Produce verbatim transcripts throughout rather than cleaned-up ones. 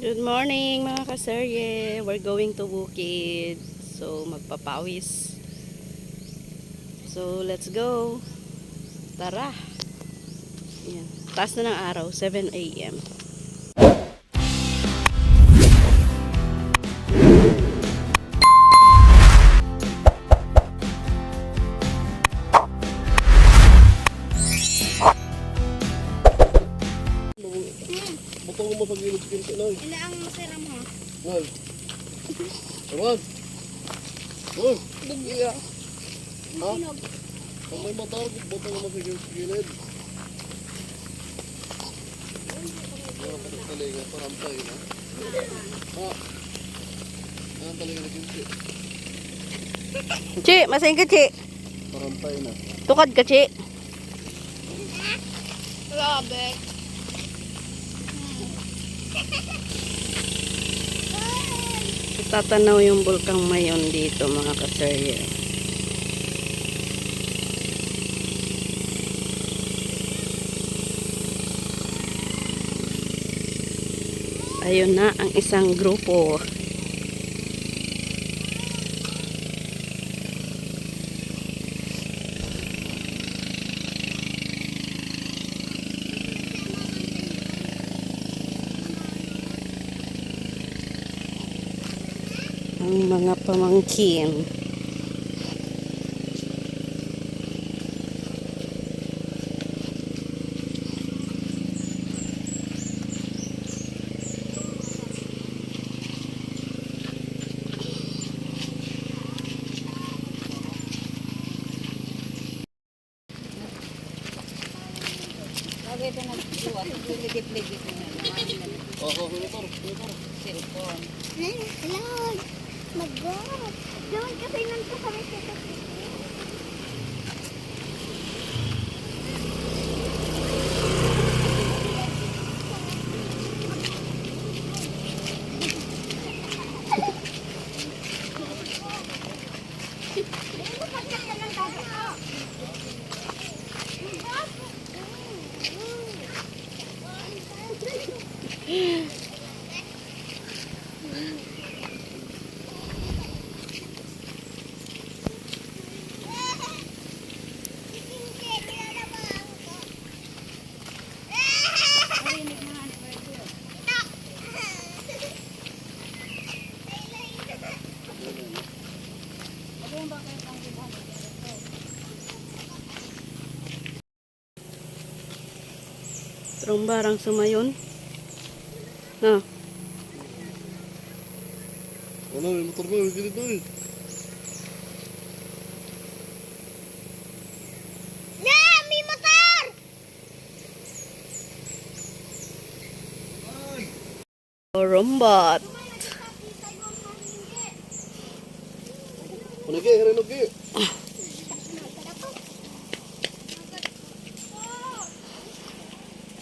Good morning, mga kaserye. We're going to bukid. So, magpapawis. So, let's go. Tara. Ayan. Taas na ng araw, seven a m. Butang mo sa gilid, Pinti, Noy. Ina ang masiram, ha? Noy. Tawag. Noy. Bugya. Ha? Sinog. Kung may motor, butang mo sa gilid. Wala pa rin talaga, parang tayo na. Ha? Parang talaga na, Pinti. Chi, masain ka, Chi. Parang tayo na. Tukad ka, Chi. Grabe. Tatanaw yung Bulkang Mayon dito, mga kaserye. Ayun na ang isang grupo. Ang mga pamangkin. Lagi ito nagkuha. Ligit-ligit na yan. Oho, motor, motor. Cellphone. Ay, hello. Mag-go. Doon kasi nandun kami sa Tromba rang sumayon. Na. Wala, may motor ba? May gilid ba eh? Na! May motor! Rumbot. Ano, Gi? Ano, Gi?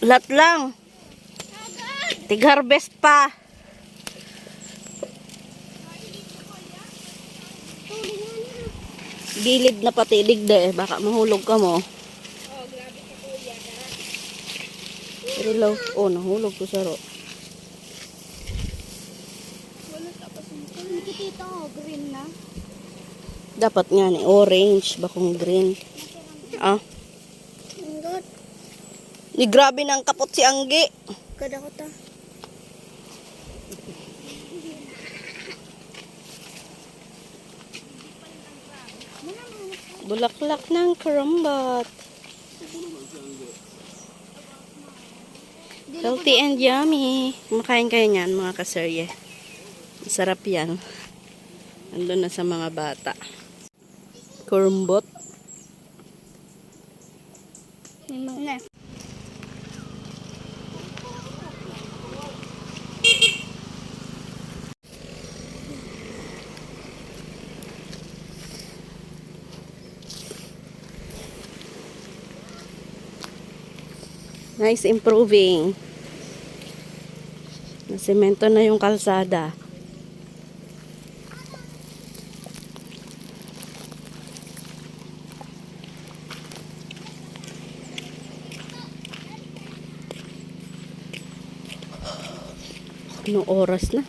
Lat lang. Tig-harvest pa. Gilid na pati digdi, baka mahulog ka mo. Pero law, oh, nahulog ko saro. Wala tapos yung Hindi kita, oh, green na. Dapat nga ni orange, bakong green. Ah. Ang got. Ni grabe na ang kapot si Anggi. Kada ko ta. Bulaklak ng karambot. Healthy and yummy. Kumakain kayo niyan, mga kaserye. Masarap yan. Nandun na sa mga bata. Kurumbot. May mga Nice improving. Nasemento na yung kalsada. Anong oras na?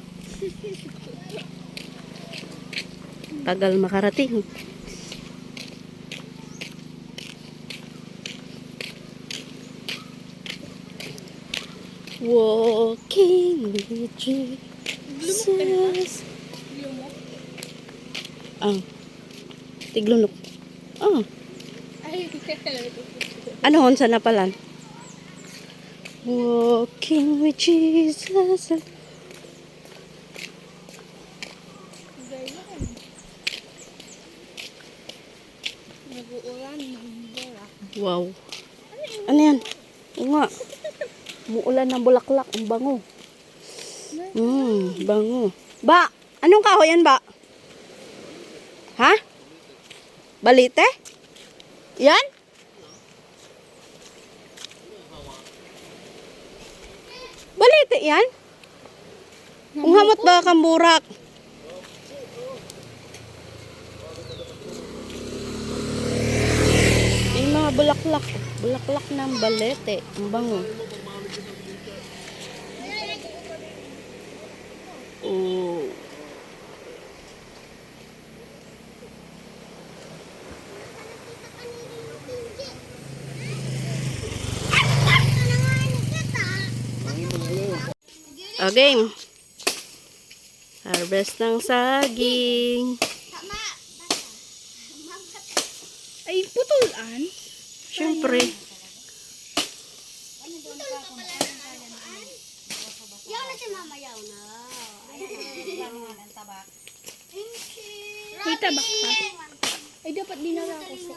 Tagal makarating. Walking with Jesus. Ah, tiglunok. Ah. Ano, unsa na palan? Walking with Jesus. Nag-uulan, nag-uulan. Wow. Ano yan? Oo nga. Umuulan ng bulaklak. Ang bango. Mm, bango. Ba, anong kahoy yan, ba? Ha? Balete? Yan? Balete yan? Ang hamot ba kang burak? May mga bulaklak. Bulaklak ng balete. Ang bango. Oh. O, game. Harvest ng saging. Ay, putulan. Siyempre. Yaw na si Mama, yaw na. Ayan, ang tabak. May tabak pa. Ay, dapat dinala ko sa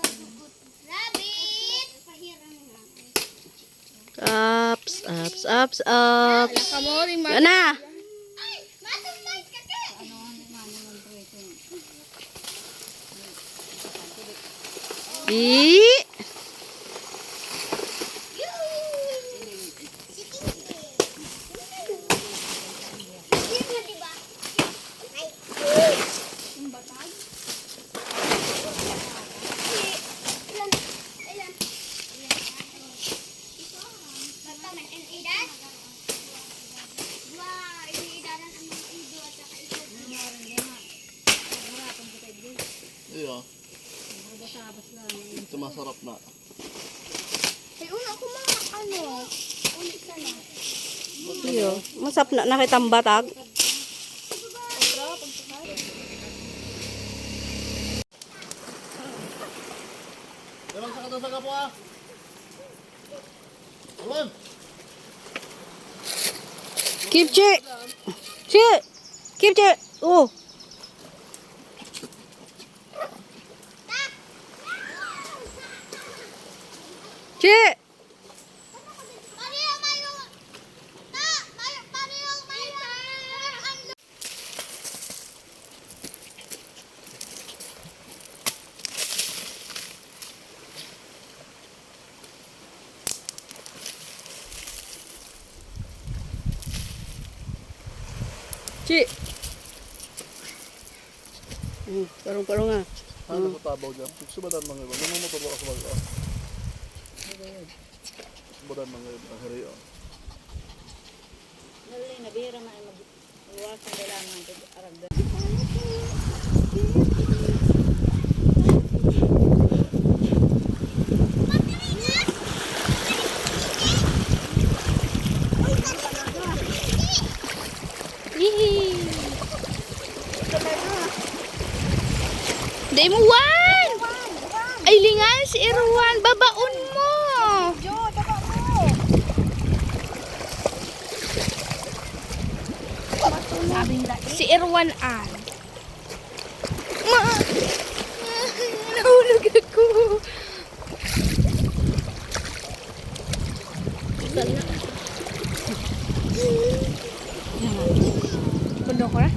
Rabbit! Ups, ups, ups, ups. Yan na. Ay, matumbay ka, te! I- Iyo. Ito masarap na. Ay, una ko mga ano, ulit sana. Iyo, masapna na kitang batag. Dalang sa kato sa kapo, ah. Alam. Keep, Chi. Chi. Keep, Chi. Oh. Chi. Chi. Hmm, parong-parong ah. Ano Hmm. sa tabaw dyan? Gusto ba tayo mga iba? May mga motor ba sa baga? Gusto ba tayo mga iba? Ang hari, oh. Dali, nabihira man ang mag-, iwasan kailangan pag-aragdan. Yee! Dai mo, Juan! Ay, lingal si Erwan. Babaon mo! Jo, taba mo! Si Erwan an. Ma-, nahulog ako. Saan na? Pundo ko na.